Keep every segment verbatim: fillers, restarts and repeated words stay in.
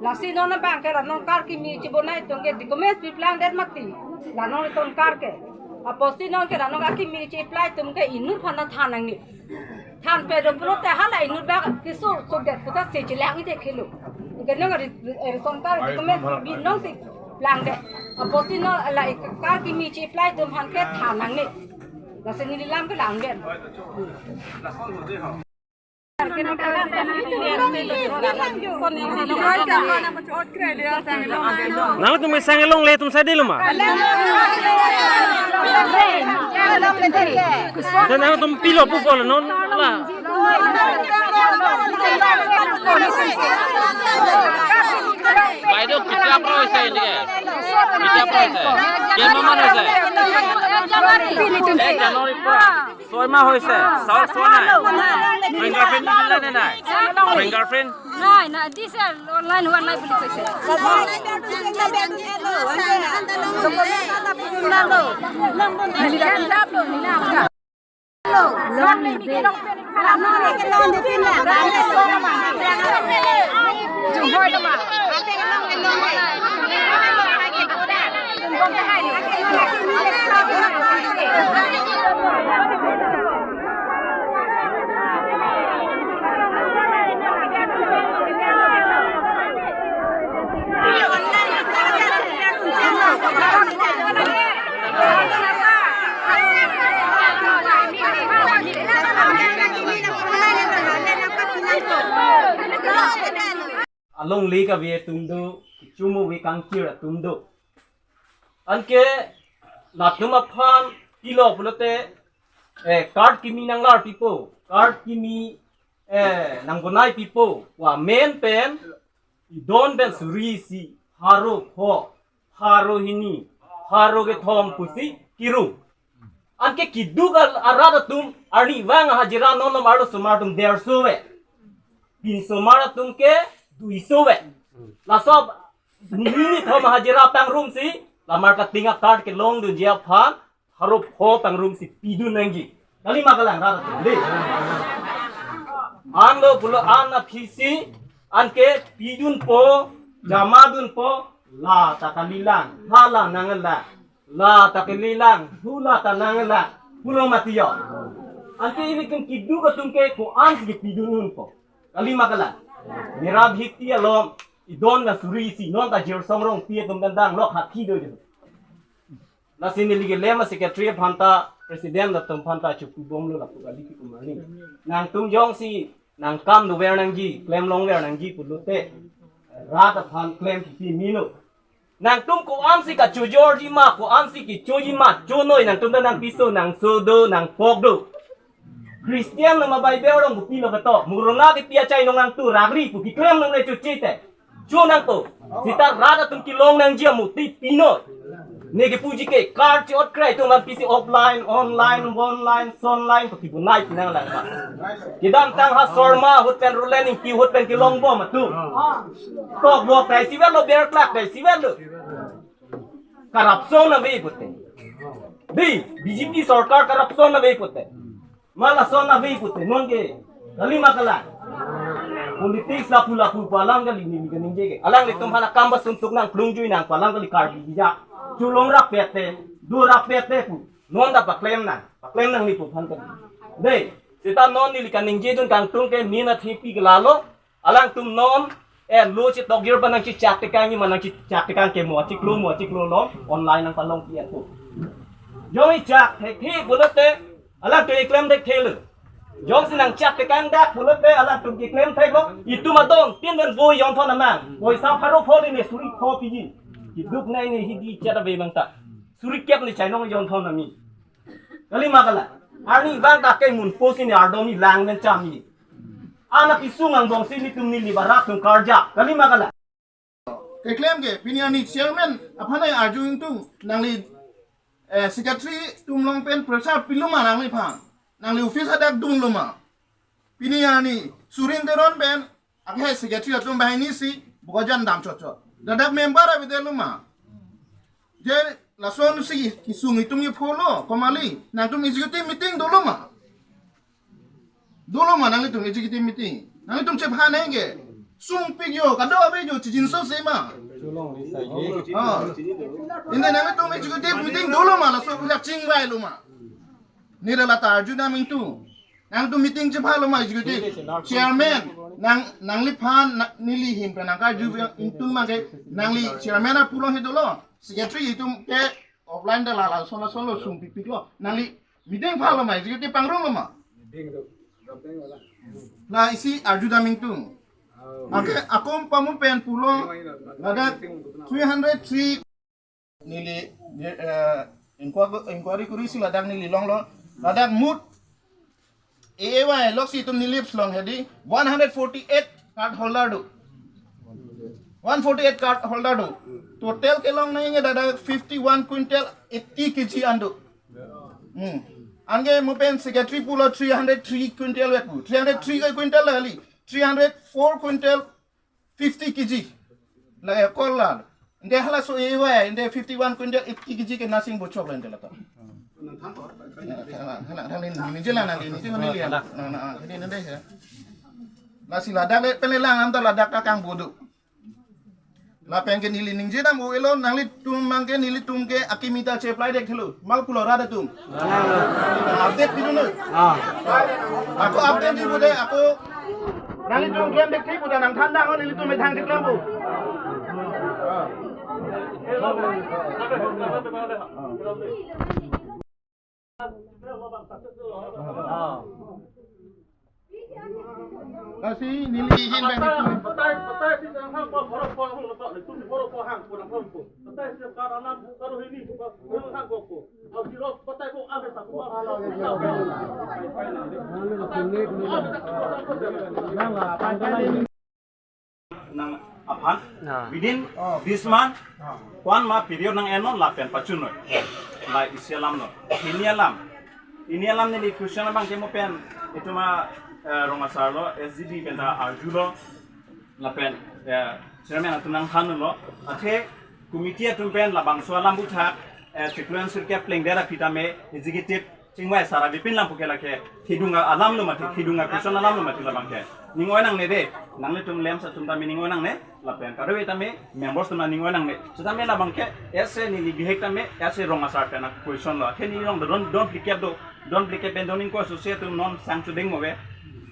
Lasi non abang ke la non card kimi chibonai atum ke documents pi plangdet mati. La non ton card ke. Apotsi non ke la non akimi chi-apply atum ke inut aphan than nangne. Thanpe do pulote hala inut abang keso sodet puta se chelang ite khelo. Ke non ri-, eh, ration card documents pi non si plangdet. Apotsi non la card kimi chi-apply atum aphan ke than nangne. Lasi neli lam ke langdet. Nangtum sang along le, tum sadi lo ma? Te nangtum pilo pupo lo non la. Baideo, kitia pro ise ini ke? Kitia pro ise? Ke mama ise? Eh, January pra. Soi ma hoise, saur soi nai. Fingerprint di nai nai. Fingerprint. Nai, na, this is online online puli hoise. Alongle kave atum do, kecho ave kangkir atum do. Anke latum aphan pilo pulote, eh, card kimi nanglar pipo, card kimi, eh, nangbonai pipo, wa men pen, idon pen suri isi, pharo pho, pharo hini, pharo kethom pusi kiru. Anke keduk al-, arat atum, arnivang hajira non lo marlo osomar atum derso ave. Pinsomar atum ke duiso ave. Laso nini thom hajira pangrumsi, lamar kating a-card kelongdunji aphan, pharo pho pangrumsi pidun nangji. Kali ma kalang rat atum, dei. An lo pulo an aphisi, anke pidunpo, jamadunpo, la ta kalilang, hala nanglang. La ta kalilang, hula ta nanglang, pulo mati yo. Anke ilitum keduk atum ke ko-ansi kepidun unpo. Kali ma kalang. Mera Bhikti along, idon na suri isi, non ta Jirsong Rongpi atum pen danglok haki do jo. Lasi neli kelem a-secretary aphan ta, president atum aphan ta chukubomlo lapu kali ki kumani. Nangtum jongsi nangkam dover nangji, klem longver nangji pulote, rat aphan klem kipi mino. Nangtum ko-ansi kachojorji ma, ko-ansi kechoji ma, chonoi nangtum ta nangpiso, nangso do, nangpok do. Christian nama Bible rong bukti lo ketok. Murona kepi achai nong nangtu ragri pu keklem nongle choche te. Cho nangpo. Sita rat atum kelong nangji amuti pino. Ne kepuji ke card chi-otkrai atum aphan pisi offline, online, online, sonline, pu kebonai pinanglang ma. Kedamtang ha Sorma ahut pen Roland Ingti ahut pen kelongbom atum. Tokbok ta isivet lo, berklak ta isivet lo. Corruption ave pute. Dei, B J P sorkar corruption ave pute. Ma lason ave pute, non ke. Kali ma kalang. Politics lapu lapu pu alam kali neli kaningje ke. Alanglitum aphan akam ba suntuk nangplungjui nang pu alam kali Karbi bijak. Cholong rapet te, do rapet te pu. Non ta paklem nang, paklem nang nelitum aphan kali. Dei, seta non neli kaningjedun kangtung ke nina thepi ke lalo. Alangtum non, eh, lo chitokjir pa nangchichak tekang, ima nangchichak tekang ke mo achiklo, mo achiklo lo, online nangpalongpi atum. Jongsi chak thekthe pulote, alangtum keklem thekthe lo. Jongsi nangchak tekang dak pulote, alangtum keklem theklo, itum adon tin pen boi jonthon amang. Poisa pharo pho le ne suri pho piji. Keduk nai ne hidi chet ave mang ta. Suri kep ne chainong jonthon ami. Kali ma kalang. Arnivang ta ke mun posi ne ardom ni lang pen cham ni. Anak isung angbongsi nelitum neli barak tum karja. Kali ma kalang. Keklem ke, pini arni chairman aphan ai arju ingtung, nangli, eh, secretary atum along pen pressure pilo ma nangliphan. Nangli office hadak dunlo ma. Pini arni Surin Teron pen, akhe secretary atum banghini si, Bokajan dam chotchot. Ladak member avedet lo ma. Je lasonsi kesung itum ye follow, komali, nangtum executive meeting dolo ma. Dolo ma nanglitum executive meeting. Nanglitum chephan nang ke. Sungpik jo, kado abe jo, chijinso se ma. Chulong risa ye. Ah. Inde nangtum executive meeting dolo ma, laso pulak chingvai lo ma. Neli lata arjudam ingtung. Nangtum meeting chepha lo ma executive. Chairman, nang, nangliphan, na, neli ahin pen nangkarju ingtung ma ke, nangli chairman apulong he dolo. Secretary itum ke offline da la lason lason lo sungpikpik lo. Nangli meeting pha lo ma, executive pangrong lo ma. La isi arjudam ingtung. Ake akom pamu pen pulo ladak three hundred three neli, eh, inquiry, inquiry kuri si ladak neli longlo. Ladak mut A A Y lok si itum neli phlong hedi one hundred forty-eight card holder do. One forty-eight card holder do. Total kelong nangji ladak fifty-one quintal eighty K G an do. Hmm. Anke mo pen secretary pulo three hundred three quintal wet pu. Three hundred three quintal kali. Three hundred four quintal fifty K G. La ya kol la. Inde halaso A A Y, inde fifty-one quintal eighty K G ke nasing bochok la inde lata. Hala, hala, hala, neli ningje lang, neli ningje lang, neli ya. Na, na, ah, ini, ini deh ya. Lasi ladak le, pen le lang, anta ladak kakang bodo. Lapen ke neli ningje dam u elo, nanglitum abang ke nelitum ke akimi ta cheplai dek thelo. Mal pulo rat atum. Update pidu noi. Ah. Ako update di bude, ako nanglitum klem dek thi bude nangthan dang, nelitum methang cheklem bu. Ah. Lasi neli ahin bang itu. Nang aphan, ah, within, oh, this month, ah, one month period nang enon lapen pachun noi. La isi alam noi. Hini alam. Hini alam neli question abang ke mo pen itum a, eh, rong asar lo, S G B pen ta arjulo. Lapen, eh, chairman atum nangthanlo. Athe committee atum pen labangso alam buthak, eh, chiklo sirkep plengdet aphi tame executive chingvai sara bipin lam puke lake, khidung alam lo mati, khidung a question alam lo mati labang ke. Ning oi nangne de, nanglitum LAMPS atum tame ning oi nangne, lapen kado-kave tame members atum ning oi nangne. Setame labang ke, ese neli bihek tame, ese rong asar pen a question lo. Ke neli rong don, don blikep do, don blikep pen don ingko associate atum non sang chudeng mo ve.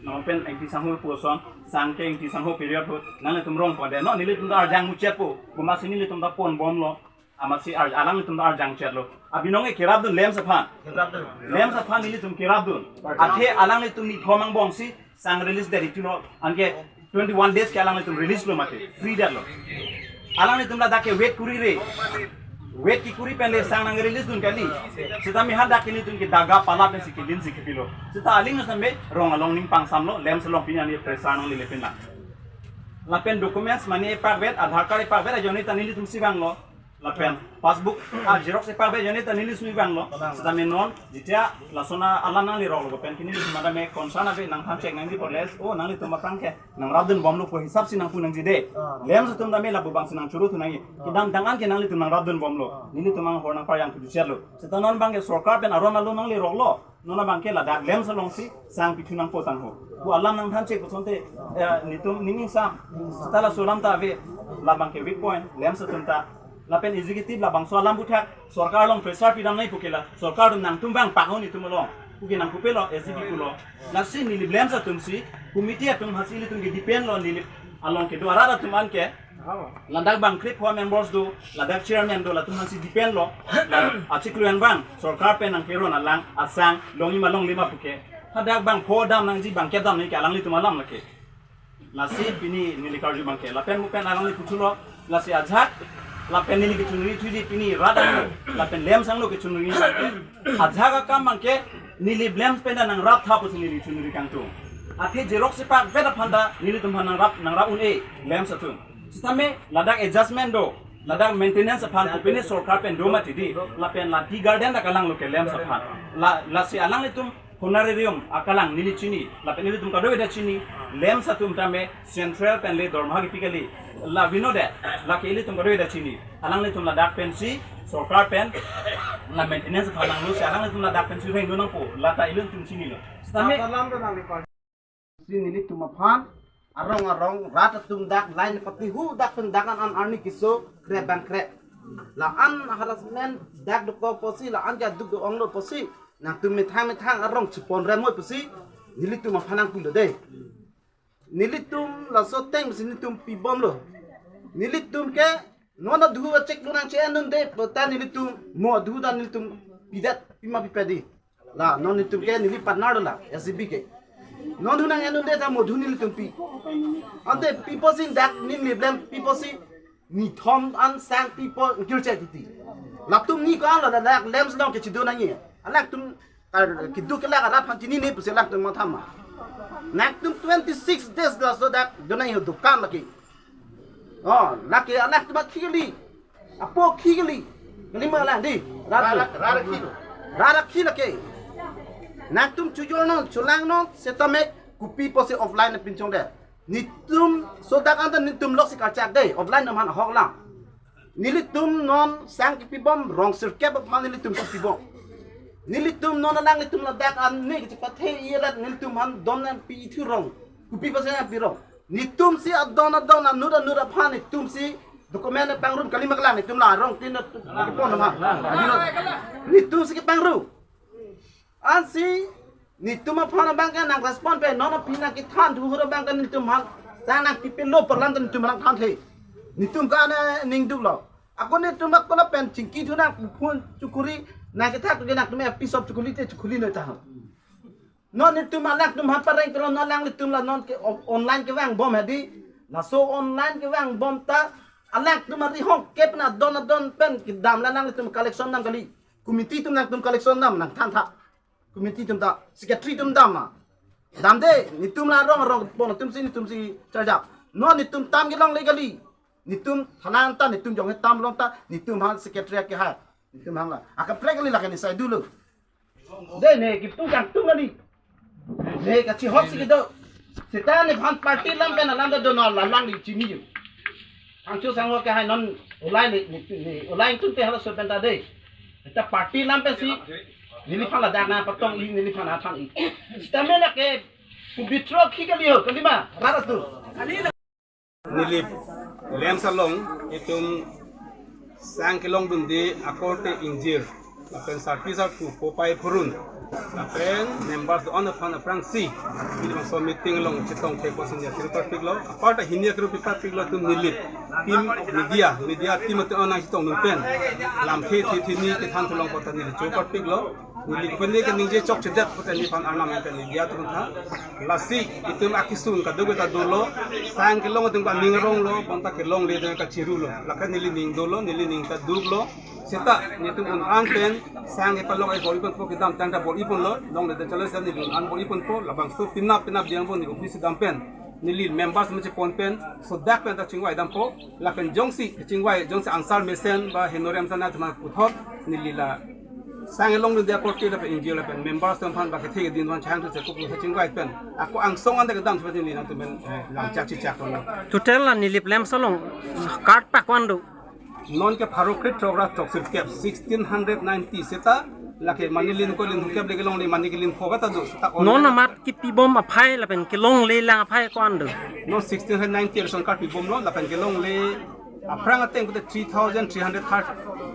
Non pen ingti sangho puson, sang ke ingti sangho period ho, nanglitum rong pon de. No, nelitum ta arjang muchet po, buma si nelitum ta pon bomlo. Amatsi ar-, alanglitum ta arjang chetlo. Abinong e kerapdun LAMPS aphan. Kerapdun. LAMPS aphan nelitum kerapdun. Athe alanglitum ni thomang bongsi sang release dari tuno anke twenty-one days ke alanglitum release lo mati. Free det lo. Alanglitum ladak ke wait kuri re. Wait kekuri pen le sang nang release dun kali. Setame hadak ke nelitum ke daga pala pensi kedin si kepilo. Seta aling sambe rong along ning pangsamlo, LAMPS along pini ani pressure nanglelepin lang. Lapen documents mane epakvet, Aadhaar card epakvet ajoine ta nelitum si vanglo. Lapen passbook a xerox epakvet ajoine ta nelitum si vanglo. Setame non, jetia lason alam nangleroklo pen ke nelitum madam e concern ave nangthan check nangji po les, o nanglitum aphrang ke nangrapdun bomlo pu hisap si nangpu nangji de. LAMPS atum tame lapu bangsi nangchuru thu nangji. Kedamtang an ke nanglitum nangrapdun bomlo. Nelitum anghor nangparjang thu duchet lo. Seta non abang ke sorkar pen aron alo nangleroklo. Non abang ke ladak LAMPS alongsi sang pithu nangpo tangho. Pu alam nangthan check pusonte, eh, nelitum ning ingsam. Seta laso alam ta ave, labang ke weak point, LAMPS atum ta. Lapen executive labangso alam buthak, sorkar along pressure pidam nai puke la, sorkar atum nangtum bang pahon itum along. Puke nangkupelo, S G B pulo. Lasi neli LAMPS atum si, committee atum hasi ilitum ke depend lo neli along kedo arat atum an ke. Ladak bang krip ho members do, ladak chairman do, latum hansi depend lo, la achiklo an bang, sorkar pen nangkeron alang, asang, longji ma longle ma puke. Hadak bang pho dam nangji bang kedam nangji ke alanglitum alam lake. Lasi pini neli karju bang ke, lapen mo pen alangli puthulo, lasi ajak, lapen neli kechunri thuji pini rat ang, lapen LAMPS angno kechunri. Ajak akam bang ke, neli LAMPS pen nangrap tha pusi neli chunri kangtung. Athe xerox epakvet aphan ta, nelitum aphan nangrap, nangrap un-e, LAMPS atum. Setame ladak adjustment do, ladak maintenance aphan kopine sorkar pen do mati di, lapen la tea garden ta kalanglo ke LAMPS aphan. La, lasi alanglitum honorarium akalang neli chini, lapen nelitum kadokave ta chini, LAMPS atum tame central pen le dorma kipi kali, la vino de, lake ilitum kadokave ta chini. Alanglitum ladak pensi, sorkar pen, la maintenance aphan nanglo si alanglitum ladak pensi reng do nangpo, lata ilitum chinilo. Setame, si nelitum aphan, arong arong rat atum dak line patihu dak pen dak an an arni keso krep bang krep. La-an harassment dak dokok pusi, la-an ke aduk do-onglo pusi, nangtum methang methang arong chepon remoi pusi, nelitum aphan nangpulo dei. Nelitum laso ateng si nelitum pibomlo. Nelitum ke non adhu achek lo nang che-en dunde, pota nelitum mo adhu ta nelitum pidet pima pipedi. La non nelitum ke neli partner lo la S G B ke. Non adhu nang-en dunde ta mo adhu nelitum pi. Ante pipo si dak neli blem pipo si nithom an sang pipo ngkir che titi. Latum ni ko-an lo dak LAMPS along kechido nangji. Alangtum ar kedo kelak arat aphan chinine pusi alangtum mathama. Nangtum twenty six days laso dak donai ho dukan lake. Oh, lake alangtum akhili. Apo khili. Kalima lang dei. Rat Rat, rat khilo. Rat khilo ke. Nangtum chojor non, cholang non, seta mek kopi pusi offline pinchongdet. Nelitum so dak anta nelitum lok si karchak dei, offline nam han ahok lang. Nelitum non sang kepibom rong sirkep aphan nelitum kepibom. Nelitum non alanglitum ladak an ne kechepathe irat nelitum han don nangpi ithu rong. Kopi pusi nangpi rong. Nelitum si adon adon anut anut aphan nelitum si document pangrum kalima lang nelitum la rong tin na kepon nama. Nelitum si kepangrum. Ansi nelitum aphan abang ke nang respond pen non aphi nang kethan thu hura abang ke nelitum aphan sang nangpipelo parlam ta nelitum aphan thanthe. Nelitum ke ane ning duklo. Ako nelitum ako lapen chingki thu nang phone chukuri nang kethak ke nangtum episode chukuri te chukuri noi ta. Non nelitum alangtum aphan pareng telo non alanglitum la non ke o-, online kevangbom hedi. Laso online kevangbom ta alangtum arihong kep na don adon pen kedam la alanglitum collection dam kali. Committee atum nangtum collection dam nangthan tha. Committee atum ta, secretary atum dam ma. Damde, nelitum la rong rong pon atum si nelitum si charjap. Non nelitum tam kelongle kali. Nelitum thanan ta nelitum jong tam long ta nelitum aphan secretary ke ha. Nelitum aphan la. Akaprek kali lake ne sai dulu. Dei ne kipu kangtung kali. Ne kachihok si kedo. Seta nephan party alam pen alam ta dono la alangli chini yo. Thangcho sangho ke hai non olai ne, ne, ne, olai tum te halaso pen ta dei. Eta party alam pensi neliphan ladak nangpatong-i, neliphan nangthan-i. Seta me lake pu withdraw khi kali ho, kalima, rat atum. Neli LAMPS along itum sang kelongdunde akorte ingjir. Lapen sarpi sarpo, popai phurun. Lapen members do-an aphan aphrangsi. Neli bangso meeting along chetong thek pusi hini akuru parpiklo. Apar ta hini akuru pi parpiklo itum neli team of media, media team atum an nangchetongdun pen. Lamthe the the ni kethan thu long pu ta neli cho parpiklo. Neli pen ne kaningje chokchedet pu ta neliphan arnam pen media atum tha. Lasi itum akesung kadokave ta dolo. Sang kelong atum ke aning aronglo, bonta kelongle atum ke kachirulo. Lake neli ning dolo, neli ning ta duklo. Seta nelitum un-an pen sang kepalong ai bor-i ponpo kedamtang ta bor-i ponlo, longledet chalo seta neli un-an bor-i ponpo, labangso penap penap diang bo neli office dam pen, neli members me chepon pen, so dak pen ta chingvai dampo, lapen jongsi chingvai, jongsi answer mesen ba henorim sana thuma puthot, neli la sang kelongdunde akorte lapen ingjir lapen members atum aphan ba kethe keding aphan chang thu se kupu sa chingvai pen, ako angsong anta kedam thu neli nangtum pen, eh, langchak chichak lo. Total la neli LAMPS along card pak ko-an do? Non ke pharo kre throk ra throk sirkep, sixteen hundred ninety seta, lake mane lin ko lin hukep leke longle mane ke lin pho ta do seta. Non amat kepibom aphai lapen kelongle lang aphai ko-an do? Non sixteen hundred ninety ration card pibomlo, lapen kelongle aphrang ateng pute three thousand three hundred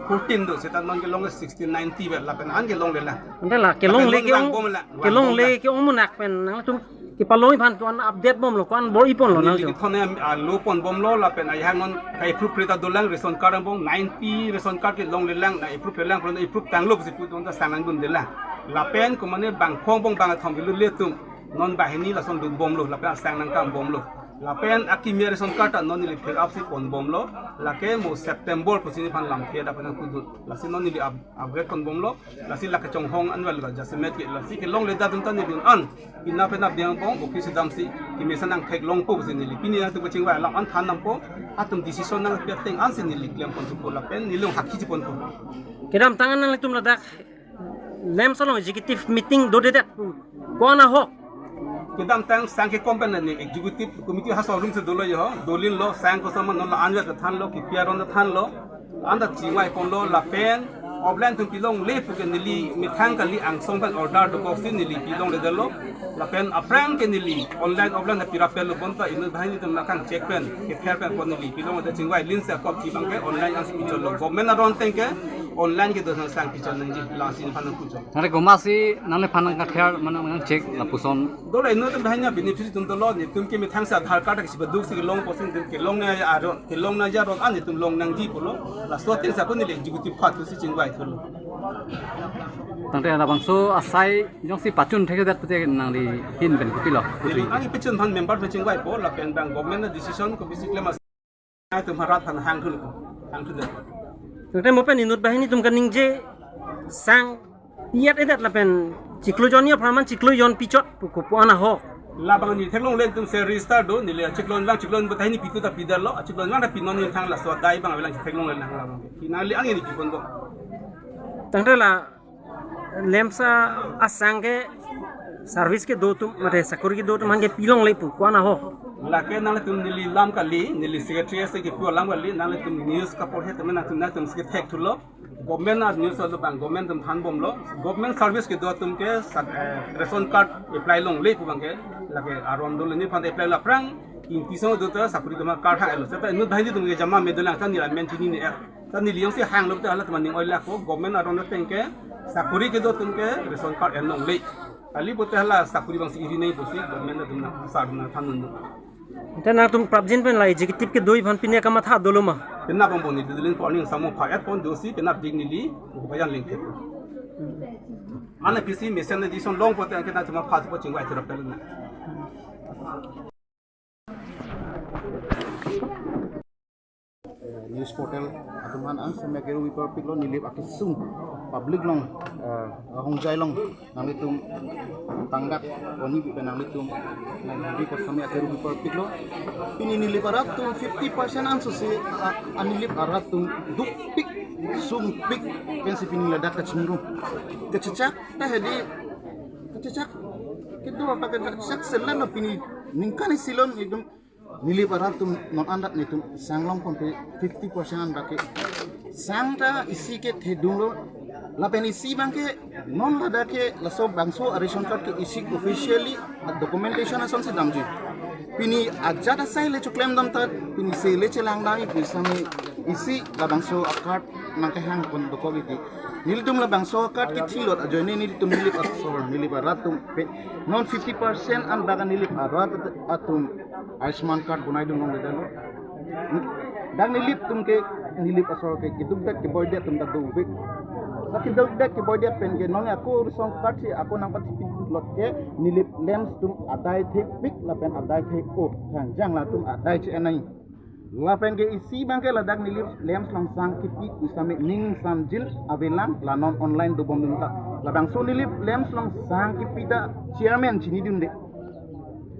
fourteen do, seta non kelongle sixteen ninety vet, lapen an kelongle lang. Ante la kelongle lapen non ke ong, vangbom lang, kelongle vangbom lang. Ke ong munak pen nangtum kepalong aphan ko-an update bomlo, ko-an bor-i ponlo neli nangjo. Kethon ne, ah, lo pon bomlo, lapen ayang non ka-approve pre ta dolang, ration card angbong ninety ration card kelongle lang, na-approve lang, kono approve tanglo pusi pu don ta sang nangdunde lang. Lapen komane bangphong angbong bang athom kilo le atum non banghini lason dun bomlo, lapen asang nangkam bomlo. Lapen akimi ration card ta non neli fill up si pon bomlo, lake mo September pusi neliphan lamthe dak pen nangkudun. Lasi non neli up-, upgrade pon bomlo. Lasi lake chonghong anwal ga jasemet ke, lasi kelongle dak dun ta neli un-an. Penap penap diang angbong office damsi kemesen nangthek longpo pusi neli pini atum kachingvai alam an than dampo. Atum decision nangpi ateng ansi neli klem pon thupo lapen neli long hakhi chepon po. Kedamtang an nangtum ladak LAMPS along executive meeting dodedet pu ko-an ahok? Kedamtang sang kekom pen ne executive committee ha showroom si dolo yo, dolinlo, sang koson ma non la-an vet thanlo, kipi aron thanlo, anta chingvai ponlo, lapen Offline atum pilongle pu ke neli methang kali, angsong pen order dokok si neli pilongledetlo. Lapen aphrang ke neli online offline ta pirap-etlo, bonta inut banghini atum nangkangchek pen, kether pen pon neli pilongledet, chingvai lin si akop kibang ke online ansi pichotlo. Government aron ateng ke online kedo sang sang pichot nangji, lasi nephan nangpuchot. Tangte komatsi nangliphan nangkether mane nangchek lapuson? Dolo inut atum banghini beneficiary atum dolo, netum ke methang si Aadhaar card kesi baduk si kelong pusi netum kelong nangji aron, kelong nangji aron an netum long nangji pulo. Laso ateng si ako neli executive part si chingvaithulo. Tangte labangso asai jongsi pachun thekthedet pute nangli ahin pen kopilo? Neli nangpachun aphan member pen chingvaipo, lapen bang government decision kopisi klem as-, atum harat aphan hangthun, hangthundet. Tangte mo pen inut banghini atum kaningje sang pi-et-edet lapen chiklo jon ni apharman chiklo jon pichot pu kopi-an ahok? Labang neli theklongle, netum se register do, neli achiklo jon abang, chiklo jon abang ta hini pitu ta pidetlo, achiklo jon abang ta pinon, neli thang laso adai abang avelang theklongle nang labang. Nangli angni piponbom. Tangte la LAMPS asang ke service kedo atum, mate sakori kedo atum aphan ke pilongle pu ko-an ahok? Lake nanglitum neli lam kali, neli secretary ase kepu alam kali, nanglitum news kaporhe tame nangtum, nangtum si kethekthulo. Government a news alo bang, government atum thanbomlo. Government service kedo atum ke sak-, eh, ration card apply longle pu abang ke, lake aron dolo, nephan apply lo, aphrang Ingti asong do ta sakori atum card hang-etlo. Seta inut banghini atum ke jama medolang, ta neli amen chinine-er. Ta neli jongsi hanglo ta hala atum aning oilako, government aron ateng ke sakori kedo atum ke ration card en longle. Kali pute hala sakori abang si iri nangji pusi government atum nang, sar atum nangthandun. Tangte nangtum prapjin pen la executive kedo aphan pine kamatha dolo ma? Penap angbong neli dulin pon ning samo pha-et pon dosi penap dik neli upayan lengthek. Mane pisi mesen edition long pute anke nangtum aphan thupo chingvai thurap tel na. Eh, news portal atum aphan ang semia keru biparpiklo, Nilip akesung public along, eh, ahongjai along nanglitum tangdak oni pen nanglitum nang hari ko semia keru biparpiklo. Pini Nilip arat atum fifty percent anso si, ah, a Nilip arat atum dukpik sungpik pensi pini ladak kachingrum. Kachechak ta hedi, kachechak kedo apa kachechak selalo, pini ningkan isi lo netum Nilip arat atum non an dak netum sang longponpe fifty percent an dak ke. Sang ta isi ke thedunglo, lapen isi abang ke non ladak ke laso bangso a ration card ke isi officially a documentation asonsi damji. Pini ajat asai le choklemdam ta, pini se le chelangdam pu sami isi labangso a card nangkehang pon dokok iti. Nelitum labangso a card kethilot ajoine nelitum Nilip asor, Nilip arat atum pe, non fifty percent an baka Nilip arat atum Ayushman card bonaidun longledetlo. Dak Nilip atum ke, Nilip asor ke kedukdet keboidet atum ta dovek. Sa kedukdet keboidet pen ke non ako ration card si ako nangpathipilot ke Nilip LAMPS atum adai thepik lapen adai the-o, kangjang latum adai che-en nangji. Lapen ke isi abang ke ladak Nilip LAMPS along sang kipi pu sami ning samjil avelang, la non online dobomdun ta. Labangso Nilip LAMPS along sang kipi ta chairman chinidunde.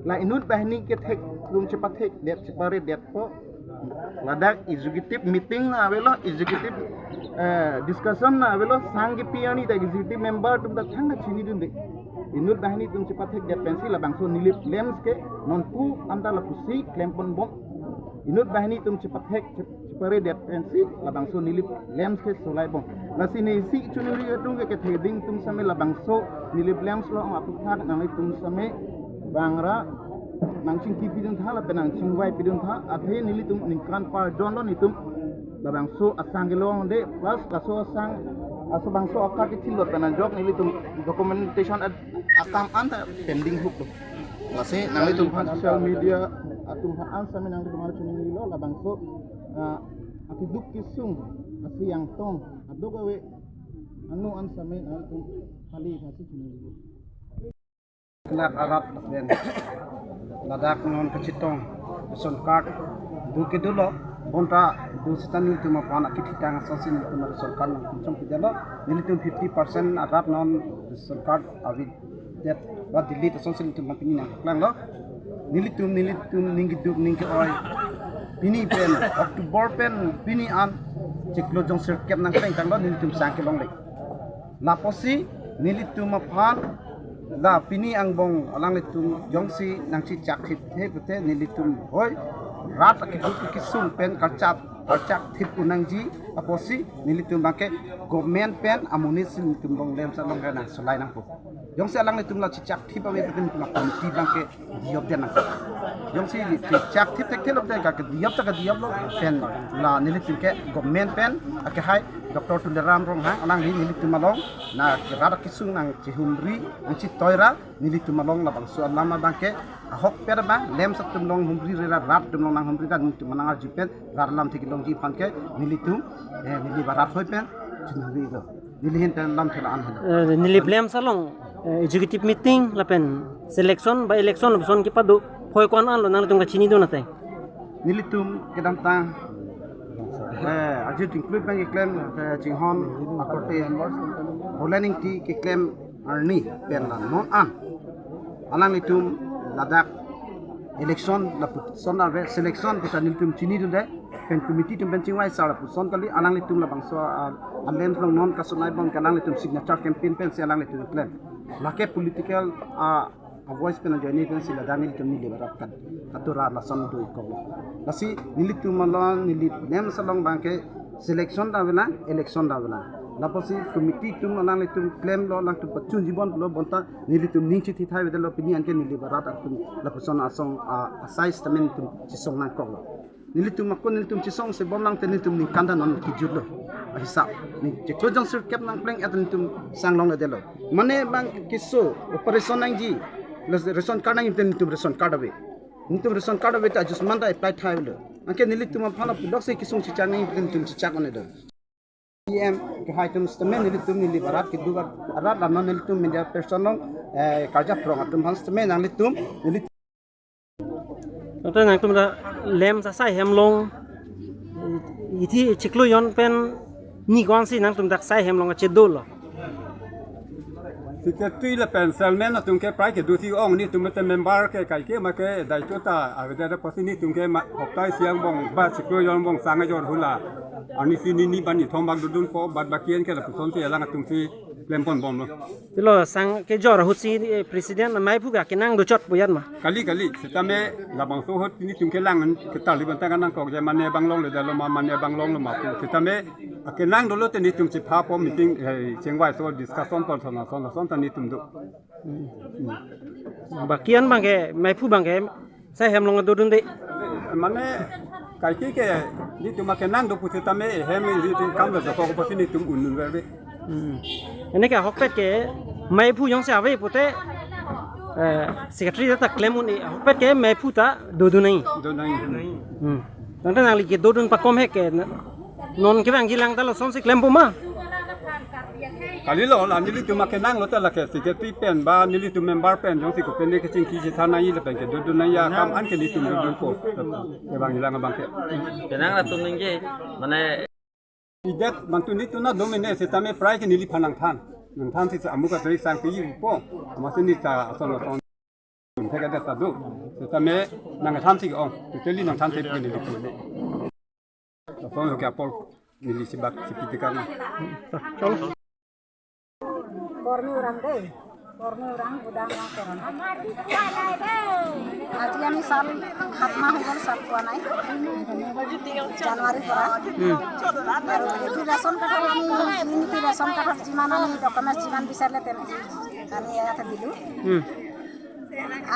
La inut banghini kethek atum chepathekdet, cheparedetpo. Ladak executive meeting na avelo, executive, eh, discussion na avelo, sang kipi arni ta executive member atum ta thangta chinidunde. Inut banghini atum chepathekdet pensi labangso Nilip LAMPS ke non pu anta lapusi klemponbom. Inut banghini atum chepathek, chep-, cheparedet pensi labangso Nilip LAMPS ke solaibom. Lasi ne isi chunuri atum ke ketheding atum sami labangso Nilip LAMPS along aphuthak nanglitum sami bangra nangchingkipidun tha lapen nangchingvaipidun tha, athe nelitum ningkan parjon lo netum labangso asang kelongde, plus laso asang, laso bangso a card kethilot pen ajok nelitum documentation at akam anta pending huk lo. Lasi nanglitum aphan social media atum aphan sami nanglitum aphan chuningilo, labangso, ah, akeduk kesung, asi angtong, aduk ave, anu an sami nanglitum kali aphan si chuningilo. Kena arat lapen ladak non kachetong ration card do kedo lo, bonta do seta nelitum aphan akithitang asonsi nelitum ration card nangpinchongpidetlo, nelitum fifty percent arat non ration card ave det ba delete asonsi nelitum pini nangpaklanglo. Nelitum, nelitum ning keduk ning ke-oi. Pini pen October pen pini an chiklo jongserkep nangpengtanglo nelitum sang kelongle. Lapusi nelitum aphan la pini angbong alanglitum jongsi nangchechak thipthe pute nelitum hoi rat akeduk kesung pen kachat Chak thip un nangji apotsi nelitum abangke government pen amonit si nelitum along LAMPS along ke nangsolai nangpo. Jongsi alanglitum la chechak thip ave pen nelitum committee abangke diyop den nangpo. Jongsi chechak thip thekthe lo pen ka kediyop ta kediyop lo pen la nelitum ke government pen akehai Doctor Tuliram Ronghang alangli nelitum along na rat kesung nangchehumri nangchetoira nelitum along labangso alam abangke ahokpet abang LAMPS atum along humri rera rat atum along nanghumri ra nelitum nang-arju pen rat alam thik longji aphan ke nelitum eh, neli barat hoi pen chunri do. Neli hin pen lam thela an helo. Eh, neli LAMPS along eh, executive meeting lapen selection ba election lapuson kepado hoi ko-an an lo nangtum kachinidun ateng. Nelitum kedamtang eh, arju tingklui pen keklem eh, chinghon akorte Roland Ingti keklem arni pen la non an alanglitum ladak election lapuson ave selection kita nelitum chinidunde pen committee atum pen chingvai sar lapuson kali alanglitum labangso ah, LAMPS along non kasonai abang ke alanglitum signature campaign pensi alanglitum klem. Lake political ah, a voice pen ajoine pensi ladak nelitum neli barat kat katura lason do-ik koklo. Lasi nelitum along neli LAMPS along abangke selection ta avelang, election ta avelang. Lapusi committee atum alanglitum klemlo alangtum pachunji bomlo bonta nelitum ning chithi thai avedetlo pini anke neli barat atum lapuson asong ah, asai statement atum chesong nangkoklo. Nelitum ako nelitum chesongse bomlang te nelitum ningkan ta non kejutlo. Ahisap. Ning cheklo jong sirkep nangpleng et nelitum sang longledetlo. Mane abang keso operation nangji. Ration card nangji te nelitum ration card ave. Nelitum ration card ave ta ajusman ta apply thailo. Anke nelitum aphan puloksi kesung chechak nangji te nelitum chechak onedetlo. P M kehai atum sitame nelitum neli barat kedo barat la non nelitum media person along eh, karja prong atum aphan sitame nanglitum nelitum Doctor nangtum ta LAMPS asai hem along ithi chiklo jon pen ni ko-ansi nangtum ta asai hem along kachedolo. Secretary lapen chairman atum ke prai kedo si ong nelitum te member ke kaike ma ke daito ta avedet apotsi nelitum ke ma hopta isi angbong ba chiklo jon angbong sang ajor hula. Arnisi nini bani thom bak dodunpo bad baki an ke lapuson si alang atum si klempon bomlo. Tilo sang kejor ahutsi eh, president maiphu ka kenang dochot pu ajat ma. Kali kali sitame labangso ahut nelitum kelang ketarli bonta nangkok je mane abang longledetlo ma mane abang longlo ma pu. Sitame akenang dolo te nelitum chephapo meeting eh, chingvai so discussion ton son son son ta nelitum do. Baki an abangke maiphu abangke asai hem along dodunde. Mane kaike ke nelitum akenang do pusitame hem nelitum kam do jokok pusi nelitum un-un verve. Hmm. Anke ahokpet ke maiphu jongsi ave pute eh, secretary ta klem un-e ahokpet ke maiphu ta dodun nangji. Do nangji. Hmm. Tangte nangli kedodun pakom he ke na- non kevangji lang ta lasonsi klempo ma. Kalilo la nelitum akenanglo ta lake secretary pen ba nelitum member pen jongsi kopi ne kechingki chethan nangji lapen kedodun nangji akam an ke nelitum dodunpo. Kevangji lang abangke. Kenang latum ningje mane idet bantu nelitum na domine sitame prai ke neliphan nangthan. Nangthan si amuka teri sang keji po. Amatsi neli ta ason ason. Thek adet ta do. Sitame nangthan si ong. Totally nangthan si pini dikune. Ason ke apor neli sibak sipi tekan. Kormi orang dei. Kormi orang gudang orang korang. Aji ami sal hatma hubor sal kuanai. January pora. Hmm. Aru etu ration card ami ini ti ration card jiman ami document jiman bisarle pen. Kami ya tadi dulu. Hmm.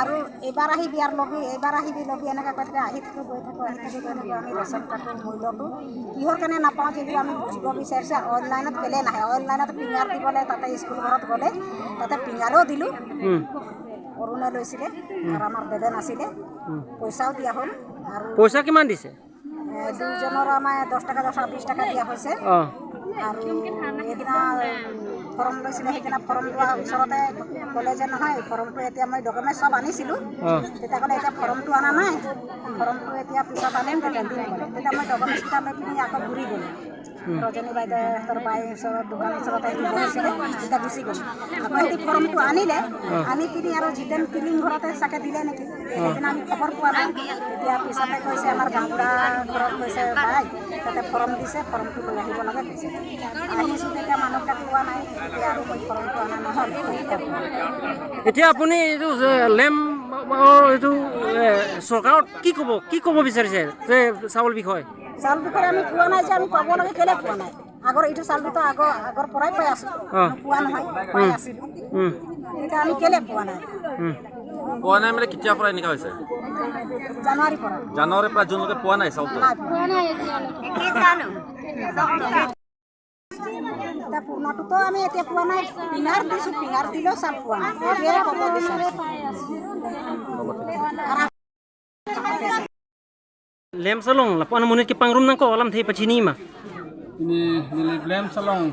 Aru ebar ahibi arlobi, ebar ahibi lobi enaka koite ahi thakbo, ahi thakbo, ahi thakbo, ami ration card muilo tu. Kihor karne napao je ami bujibo bisarse online ot pele nahi, online ot pingar dibole tate school ghorat gole, tate pingaro dilu. Hmm. Oruna loisile, aru amar dede nasile. Hmm. Poisao dia hol, aru poisa kiman dise? এ, দুইজনৰ আমাৰ দহ টকা, দহ টকা, বিশ টকা দিয়া হৈছে। অ। আৰু সেইদিনা ফৰ্ম লৈছিলে, সেইদিনা ফৰ্মটো ওচৰতে ক'লে যে, "নহয়, ফৰ্মটো এতিয়া মই ডকুমেণ্ট চব আনিছিলোঁ।" অ। তেতিয়া ক'লে, "এতিয়া ফৰ্মটো অনা নাই, ফৰ্মটো এতিয়া পিছত আনিম," ক'লে। তেতিয়া মই ডকুমেণ্টকেইটা লৈ পিনি আকৌ ঘূৰি গ'লোঁ। উম। ৰজনী বাইদেউহঁতৰ বাই ওচৰত, দোকান ওচৰতে আহি বহিছিলে, তেতিয়া গুচি গ'ল। আকৌ সিহঁতি ফৰ্মটো আনিলে, অ। আনি পিনি আৰু জিতেন পিলিং ঘৰতে চাগে দিলে নেকি, অ। সেইদিনা আমি খবৰ পোৱা নাই। এতিয়া পিছতে কৈছে, আমাৰ গাঁওবুঢ়া ঘৰত কৈছে, "বাই, তাতে ফৰ্ম দিছে, ফৰ্মটো লৈ আহিব লাগে," কৈছে। আহিছোঁ, তেতিয়া মানুহবিলাক পোৱা নাই, তেতিয়া আৰু মই ফৰ্মটো অনা নহ'ল। এতিয়া আপুনি এইটো যে লেম আমাৰ এইটো এ, চৰকাৰত কি ক'ব, কি ক'ব বিচাৰিছে যে চাউল বিষয়ে? চাউল বিষয়ে আমি পোৱা নাই যে আমি পাব লাগে, কেলে পোৱা নাই? আগৰ এইটো চাউলটো তো আগৰ, আগৰ পৰাই পাই আছো। অ। পোৱা নহয়, পাই উম। আছো। উম। এতিয়া আমি কেলে পোৱা নাই? উম। পোৱা নাই মানে কেতিয়াৰ পৰা এনেকুৱা হৈছে? জানুৱাৰীৰ পৰা। জানুৱাৰীৰ পৰা জুনলৈকে পোৱা নাই চাউলটো? নাই পোৱা। পোৱা নাই এতিয়ালৈকে। এতিয়া পুৰণাটোতো আমি এতিয়া পোৱা নাই। পিঙাৰ দিছো, পিঙাৰ দিলেও চাউল পোৱা নাই। এতিয়াই ক'ব বিচাৰিছো। LAMPS along lapu-an amonit kepangrum nangkok alamthe pachini ma? Pini neli LAMPS along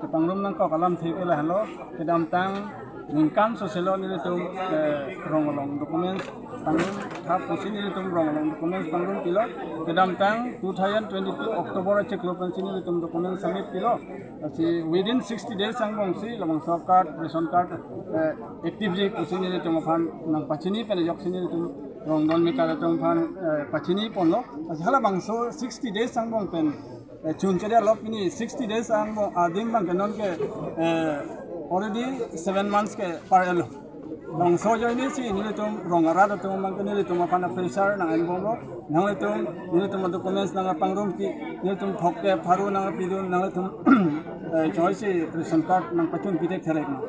kepangrum nangkok alamthe ke lahenlo, kedamtang ningkan soselo nelitum, eh, rong along documents pangrum thap pusi nelitum rong along documents pangrum pilo. Kedamtang two thousand twenty-two October achiklo pensi nelitum documents submit pilo. Lasi within sixty days angbongsi labangso card, ration card, eh, active ji pusi nelitum aphan nangpachini pen ajoksi nelitum rong don mekar atum aphan, eh, pachini ponlo. Lasi halabangso sixty days angbong pen, eh, chun chede lo, pini sixty days angbong adim abang ke nonke, eh, already seven months ke par etlo. Labangso ajoinesi nelitum rong arat atum abang ke nelitum aphan pressure nang-enbomlo. Nanglitum, nelitum documents nangpangrumji, nelitum thok ke pharu nangpidun, nanglitum, eh, choisi ration card nangpachun pithek thereknon.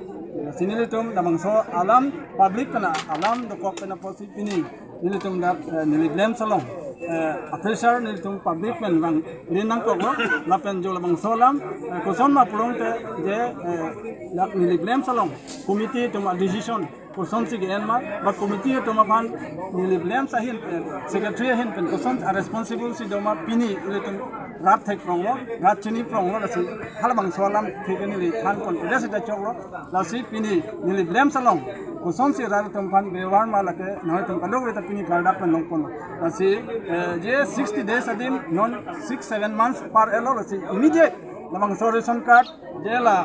Si nelitum labangso alam public kana alam dokok pen apotsi pini nelitum dak, eh, neli LAMPS along, eh, pressure nelitum public pen vangri nangkoklo, lapen jo labangso alam, eh, koson ma pulote je, eh, dak neli LAMPS along committee atum a-decision kosonsi ke-en ma, ba committee atum aphan neli LAMPS ahin pen, secretary ahin pen koson a-responsible si doma pini ilitum rat thek pronglo, rat chini pronglo, lasi halabangso alamthe ke neli than pon ida sida choklo. Lasi pini neli LAMPS along kosonsi rat atum aphan behavior ma lake nangtum kadokave ta pini klardak pen long ponlo. Lasi, eh, je sixty days adim non six seven months par etlo, lasi immediate labangso ration card, je la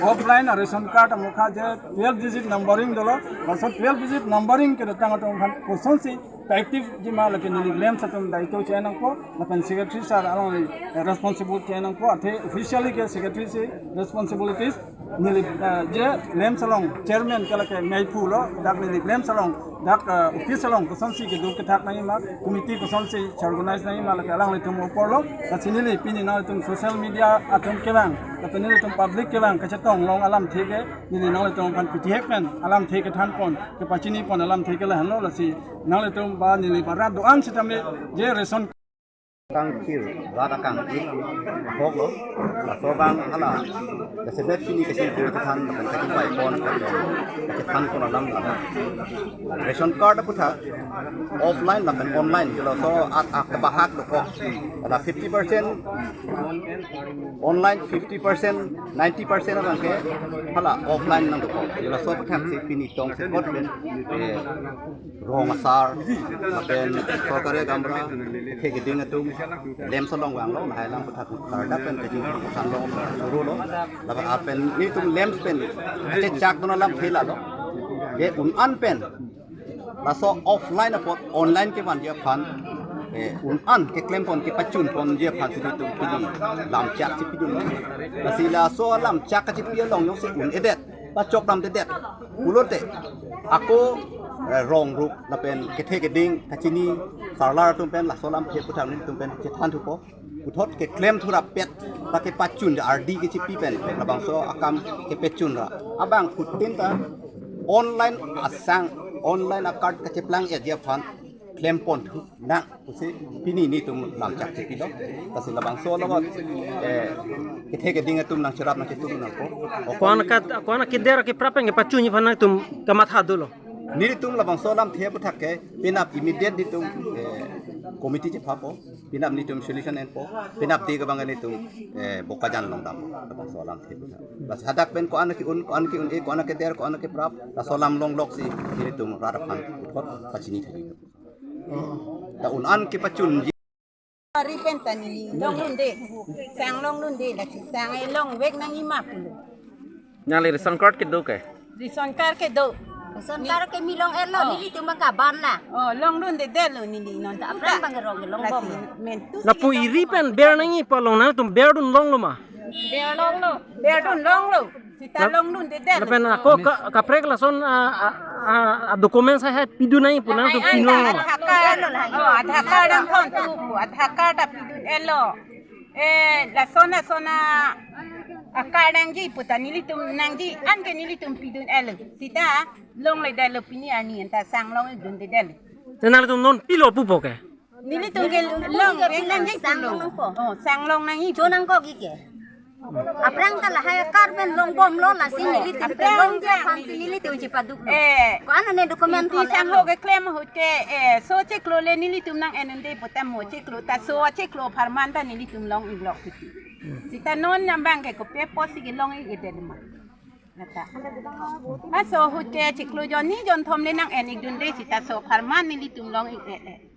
offline a-ration card amokha je twelve digit numbering dolo, laso twelve digit numbering kedotang atum aphan kosonsi active ji ma lake neli LAMPS atum daito che-en nangpo, lapen secretary sir along, eh, responsible che-en nangpo, athe officially ke secretary si responsibilities neli, eh, je LAMPS along chairman ke lake meiphu lo, dak neli LAMPS along, dak, eh, office along kosonsi kedo kethak nangji ma, committee kosonsi organize nangji ma lake alanglitum apor lo. Lasi neli pini nangtum social media atum kevang, lapen nelitum public kevang kachetong long alamthe ke neli nanglitum aphan pithek pen alamthe kethan pon, kepachini pon alamthe ke lahenlo. Lasi nanglitum ba neli ba rat do-an sitame je ration kangthir, rat akangthir ahok lo, laso abang hala, jasemet pini kachingthir kethan, kethan pai pon, kethan pon alam hala. Ration card aputhak offline lapen online, je laso at ak bahak dokok, hala fifty percent online, fifty percent, ninety percent abang ke hala offline nangdokok. Je laso aputhak si pini tongsekot pen, eh, rong asar, lapen sorkari agamra, kethe keding atum, LAMPS along vanglo, lahai alam aputhak klardak pen kachingthir kethan long choro lo, lapen apen nelitum LAMPS pen kachechak dun alamthe lalo. Je un-an pen laso offline apot online kevanji aphan, eh, un-an keklem pon kepachun ponji aphan si nelitum pini lamchak chepidun. Lasi laso lamchak kachepi along jongsi un-edet, pachok damdedet pulote ako, eh, rong rup lapen kethe keding kachini sarlar atum pen laso alamthe aputhak nelitum pen chethan thupo. Puthot keklem thurapet, ta kepachun ardi kechepi pen labangso akam kepachun ra abang phutin ta online asang, online a-card kacheplang etji aphan klem pon thu nang pusi pini nelitum lamchak chepilo. Lasi labangso along, eh, kethe keding atum nangcherap nangchetu nangpo. Ko-an ka, ko-an akider akiprap pen kepachunji aphan nangtum kamatha dolo? Nelitum labangso alamthe aputhak ke penap immediate nelitum, eh, committee chephapo, penap nelitum solution enpo, penap dei ke abang nelitum, eh, Bokajan along dam labangso alamthe aputhak. Lasi hadak pen ko-an ke-un, ko-an ke-un-e, ko-an keder, ko-an keprap, laso alam longlok si nelitum rat aphan puthot pachini thek. Ta un-an kepachunji. Ari pen ta neli longlunde, sang longlunde, lasi sang e longvek nangji ma pulo. Nangli ration card kedo ke? Ration card kedo. Ration card ke mi long-etlo, oh, nelitum abang kaban la. Oh, longlundedetlo neli non ta. Aphrang abang rong longbom. Lasi men tu lapu si iri pen ber nangji pu along nangtum berdun longlo ma? Ber longlo, berdun longlo. Sita lap-, longlundedet. Lapen ako ka, kaprek lason, ah, ah, Ah, ah, documents hai hai pidun nangji pu nangtum pino. Aadhaar card, oh, Aadhaar card nangthon tu pu, Aadhaar card ta pidun-elo. Eh, lason lason a-card nangji pu ta nelitum nangji, anke nelitum pidun-elo. Sita longledetlo, pini arni anta sang long-ikdundedetlo. Te nanglitum non pilo pupo ke? Nelitum ke long, eh, nangji pulo. Sang long nangpo. Oh, sang long nangji. Cho nangkok-ik ke. Aphrang ta lahai a-card pen longbomlo, lasi nelitum ke longji aphansi nelitum chepaduklo. Eh. Ko-an ane document, inti sangho keklem ahut ke, eh, so cheklole nelitum nang-en-unde pu ta mo cheklo, ta so cheklo apharman ta nelitum long-iklok titi. Sita non abang ke kopi apotsi kelong-ik-edet ma. Lata. Laso ahut ke chiklo jon ni jon thom le nang-en-ikdunde, sita so apharman nelitum long-ik-e-e.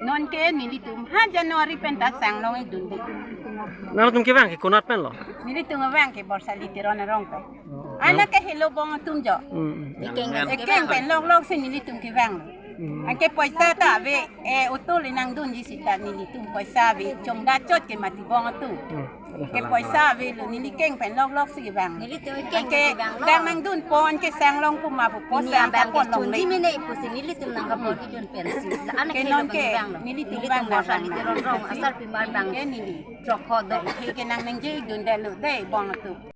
Non ke nelitum ha January pen ta sang long-ikdunde. Nangtum kevang ke konat pen lo? Nelitum vang ke Borsali Teron arong pen. Oh. Anak ke helo bong atum jo. Hmm, hmm. Ekeng, ekeng pen loklok si nelitum kevang. Hmm. Anke poisa ta ave, eh, auto le nangdunji, sita nelitum poisa ave, chongda chot ke mati bong atum. Hmm. Ke poisa avelo, neli keng pen loklok si vang. Nelitum keng ke pen vanglo. Vang nangdunpon ke sang long pu ma pu, pini sang abang ta ke pon longle. Chunji mene pusi nelitum nangkapon-ikdun pensi. La-an ke non ke vanglo. Nelitum vang nang Borsali Teron arong, asarpimar vang. Ke neli. Throk ho do. Ke ke nangningje-ikdundetlo dei bong atum.